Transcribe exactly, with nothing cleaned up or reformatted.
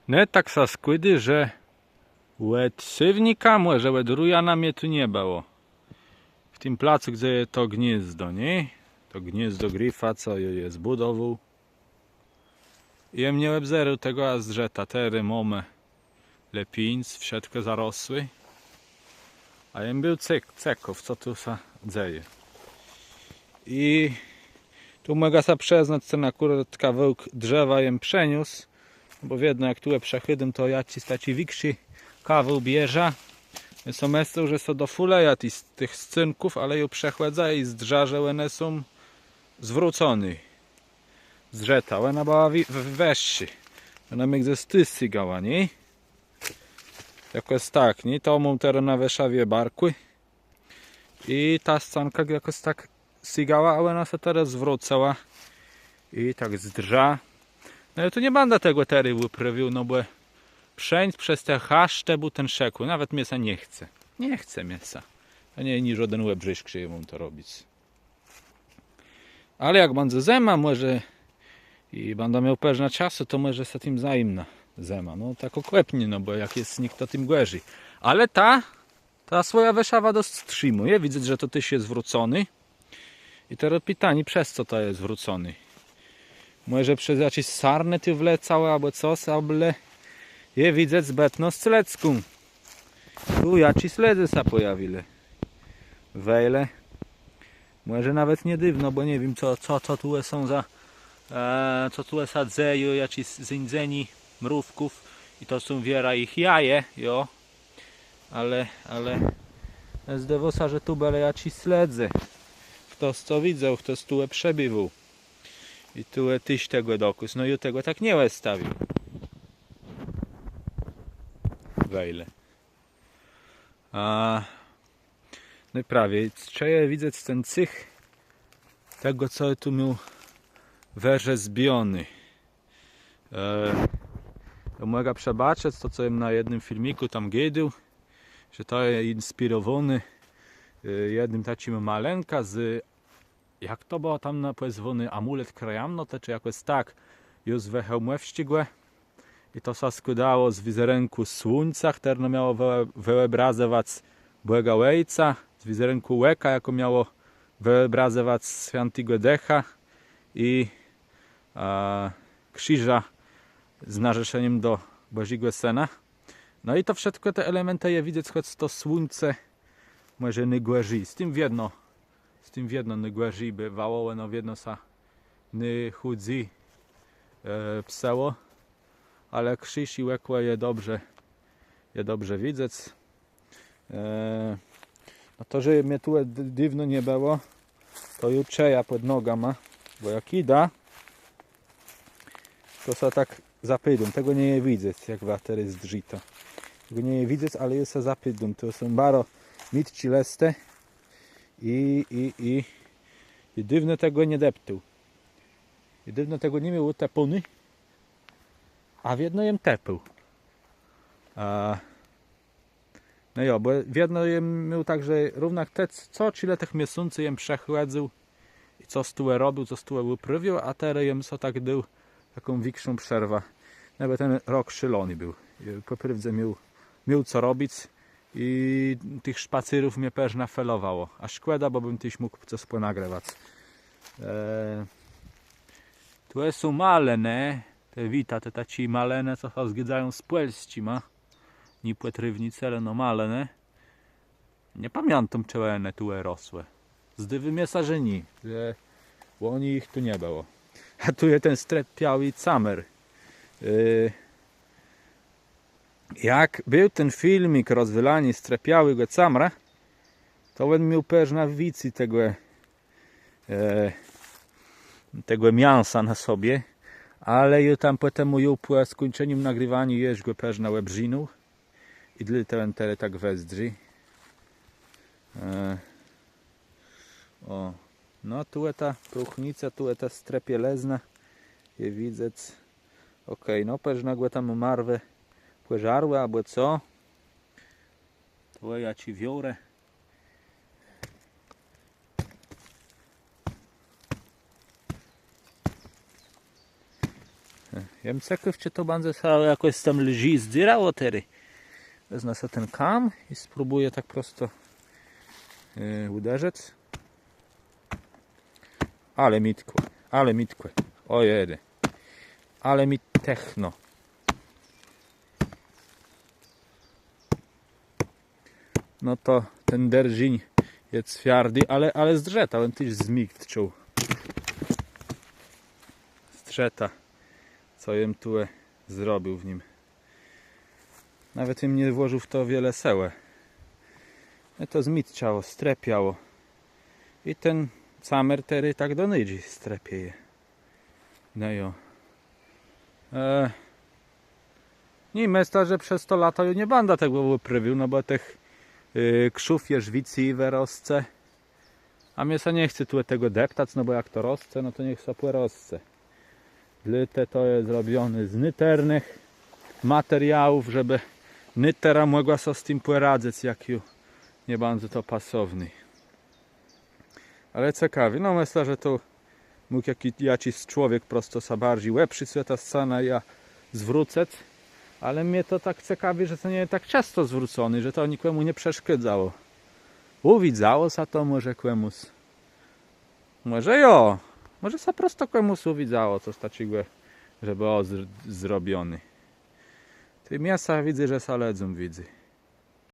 Ne, tak sã skłôdô, że òd séwnika, mòże òd rujana mie tu nie bëło. W tim placu, gdze je to gniôzdo, nié? To gniôzdo grifa, co jô je zbùdowôł. Jem nie òbzérôł tegò, a zdrzëta, terô mómë lepińc, wszëtkò zarosłé. A jem béł cek-, cekôw, co tu sã dzeje. I tu mògã sã przëznac, ten akùrat kawałk drzewa jem przeniósł, bò wiedno jak tu przechòdzã, to jaczis taczi wikszi kawał bierzã. Jem so mëslôł, że sã dofùlëjã tëch, tëch scynków, ale ju przechòdzã i zdrzã, że òne są zwróconé. Zdrzëta, òna bëła wi-, w-, wëższi. Òna mie gdzes tu sygała, nié? Jakòs tak, nié? To móm terô na wëszawie barkù. I ta scanka jakòs tak sygała, a òna sã terô zwrócëła. I tak zdrzã. No i tu nie bãdã tegò terô wëprawiôł, no bò przeńc przez te chaszcze bùten szëkù, nawet mie sã nie chce. Nie chce mie sã. To nie, nié żóden òbrzészk, że jô móm to robic. Ale jak bãdze zëma, mòże i bãdã miôł përznã czasu, to mòże sã tim zajmnã zëmą. No tak òkòpnie, no bò jak je sniég, to tim gòrzi. Ale ta, ta swòjã wëszawã dosc trzimô. Je widzec, że to téż je zwróconé. I terô pitanié, przez co to je zwróconé? Mòże przez jaczés sarnë tu wlecałë, abò cos, abò le-, je widzec zbëtno slecką. Tu jaczés lëdze sã pòjawilë. Wejle. Mòże nawet nié dôwno, bò nie wiém, co, co, co tu są za, e, co tu sã dzeje, jaczés zéńdzenié mrówków. I to są wierã jich jaje, jo. Ale, ale zdôwô sã, że tu bëlë jaczés lëdze. Chtos co widzôł, chtos tu przebiwôł. I tu téż tegò dokôz. No i tegò tak nie òstawił. Wejle. A, no i prawie, trzeba widzec ten cych tegò, co tu miôł wërzezbioné. E, to mògã przëbôczëc to, co jem na jednym filmikù tam gôdôł, że to je inspirowóné, e, jednym taczim malënkã z, jak to bëło tam na, pòzwóny amùlet krëjamnotë, czë jakòs tak, Józwë Chełmòwsczégò. I to sã skłôdało z wizerënkù słuńca, chtërno miało wë-, wëòbrazëwac Bòga Òjca, z wizerënkù òka, jakò miało wëòbrazëwac Swiãtégò Dëcha i, e, krziża z narzeszenim do Bòżégò Sëna. No i to wszëtkò, te elementë je widzec, chòc to słuńce mòże nôgòrzi. Z tim wiedno, z tim wiedno nôgòrzi bëwało, no wiedno sã nôchùdzy, e, psëło. Ale krziż i òkò je dobrze, je dobrze widzec. E, no to, że mie tu d-, dôwno nie bëło, to ju czëjã pòd nogama, bò jak jidã, to sã tak zapôdóm. Tegò nie je widzec, jak wa terô zdrzita. Tegò nie je widzec, ale jô sã zapôdóm. To są baro mitczi lëstë i, i, i, i dôwno tegò nie deptôł. I dôwno tegò nie miôł ùtepóné, a wiedno jem tepôł. A, no jo, bò wiedno jem miôł tak, że równak te, co czile tëch miesący jem przechòdzył i cos tu robił, cos tu ùprôwiôł, a terô jem so tak dôł taką wikszą przerwã. No bò ten rok szôlony béł. Pò prôwdze miôł, miôł co robic i tëch szpacérów mie përznã felowało. A szkòda, bò bëm téż mógł cos pònagrëwac. E, tu są malënë, te wita, te taczé malënë, co sã zgôdzają z pòlsczima. Nié pòtrôwnicë, ale no malënë. Nie pamiãtóm, czë òne tu rosłë. Zdôwô mie sã, że nié, że łoni jich tu nie bëło. A tu je ten strëpiałi camr. E, jak béł ten filmik rozwôlanié strëpiałégò camra, to òn miôł përznã wicy tegò, e, tegò miãsa na sobie, ale jô tam pòtemù ju pò skùńczenim nagriwaniô jesz gò përznã òbrzinął. I dlôte òn terô tak wëzdrzi. E, ò. No, tu je ta próchnica, tu je ta strëpielëzna. Je widzec. Òkej, no, përznã gò tam marwë pòżarłë, abò co? Tu je jaczé wiórë. Jem cekôw, czë to bãdze sã jakòs tam lżi zdzérało terô. Wezmã so ten kam i spróbùjã tak prosto, e, ùderzëc. Ale mitkò, ale mitkò. Ò jedy. Ale mi techno. No to ten derżéń je cwiardi, ale, ale zdrzëta, òn téż zmigtczôł. Zdrzëta, co jem tu, e, zrobił w nim. Nawet jem nie włożił w to wiele sëłë. No to zmigtczało, strëpiało. I ten camer terô tak do nydżi strëpieje. No jo. E, nié, mëszlã, że przez to lato ju nie bãdã tegò wëprôwiôł, no bò tëch, e, krzów jesz wicy wërosce. A mie sã nie chce tu tegò deptac, no bò jak to rosce, no to niech so pòrosce. Dlôte to je zrobioné z nôtërnëch materiałów, żebë nôtëra mògła so z tim pòradzëc, jak ju nie bãdze to pasowné. Ale cekawi, no mëszlã, że to mógł jaczi, jaczis człowiek prosto sã barżi òprzéc ò tã scanã, a jã zwrócëc. Ale mie to tak cekawi, że to nie je tak czãsto zwróconé, że to nikòmù nie przeszkôdzało. Ùwidzało sã to mòże kòmùs. Mòże jo. Mòże sã prosto kòmùs ùwidzało cos taczégò, że bëło zr-, zrobioné. Tej mie sã widzy, że sã lëdzóm widzy.